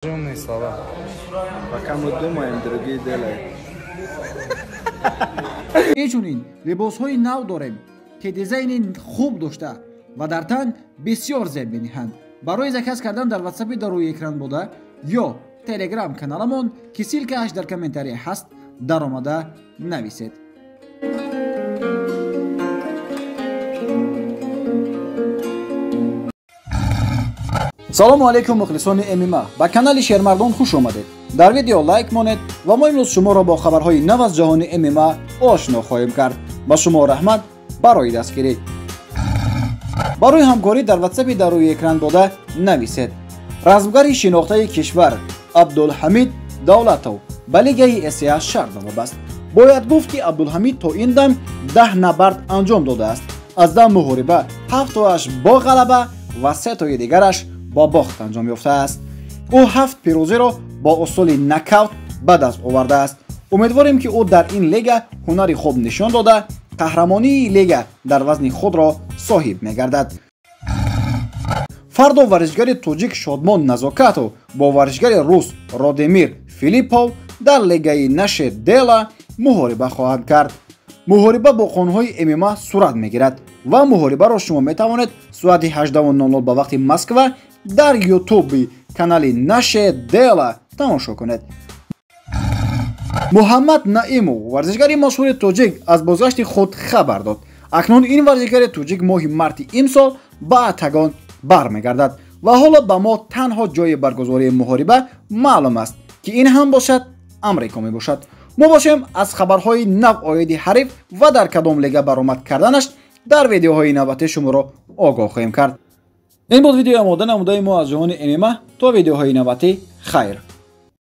Умные слова. Пока мы думаем, другие делают. Инчунин либосҳои нав дорем, ки дизайни хуб дошта ва дар тан бисёр зеб медиҳанд. Барои заказ кардан дар ватсапи дар рӯи экран буда ё телеграм каналамон, ки ссылка аш дар комментария ҳаст, даромада нависед. Салому алайкум, мухлисони ММА, ба канали Шермардон хуш омадед. Дар видео лайк монед ва мо имрӯз шуморо бо хабарҳои нав аз ҷаҳони ММА ошно хоҳем кард. Ба шумо раҳмат барои дастгирӣ. Барои ҳамкорӣ дар ватсапи дар рӯи экран дода нависед. Размгари шинохтаи кишвар Абдулҳамид Давлатов ба лигаи СА шартнома баст. Бояд гуфт, ки Абдулҳамид то ин дам 10 набард анҷом додааст. Аз 10 муҳориба ҳафтоаш бо ғалаба ва сетои дигараш бо бохт анҷом ёфтааст. Ӯ ҳафт пирӯзиро бо усули нокаут ба даст овардааст. Умедворем, ки ӯ дар ин лига ҳунари хуб нишон дода, қаҳрамонии лига дар вазни худро соҳиб мегардад. Фардо варзишгари тоҷик Шодмон Назокатов бо варзишгари рус Родимир Филиппов дар лигаи Наше дело муҳориба хоҳанд кард. Муҳориба бо қонунҳои ММА сурат мегирад ва муҳорибаро шумо метавонед соати 18:00 ба вақти Москва дар ютуби канали Наше дело тамошо кунед. Муҳаммад Наимов, варзишгари машҳури тоҷик, аз бозгашти худ хабар дод. Акнун ин варзишгари тоҷик моҳи марти имсол ба октагон бармегардад ва ҳоло ба мо танҳо ҷои баргузории муҳориба маълум аст, ки ин ҳам бошад Амрико мебошад. Мо бошем, аз хабарҳои нав оиди ҳариф ва дар кадом лига баромад карданаш дар видеоҳои навбатӣ шуморо огоҳ хоҳем кард. Ин буд видеои омода намудаи мо аз ҷаҳони ММА. То видеоҳои навбатӣ, хайр.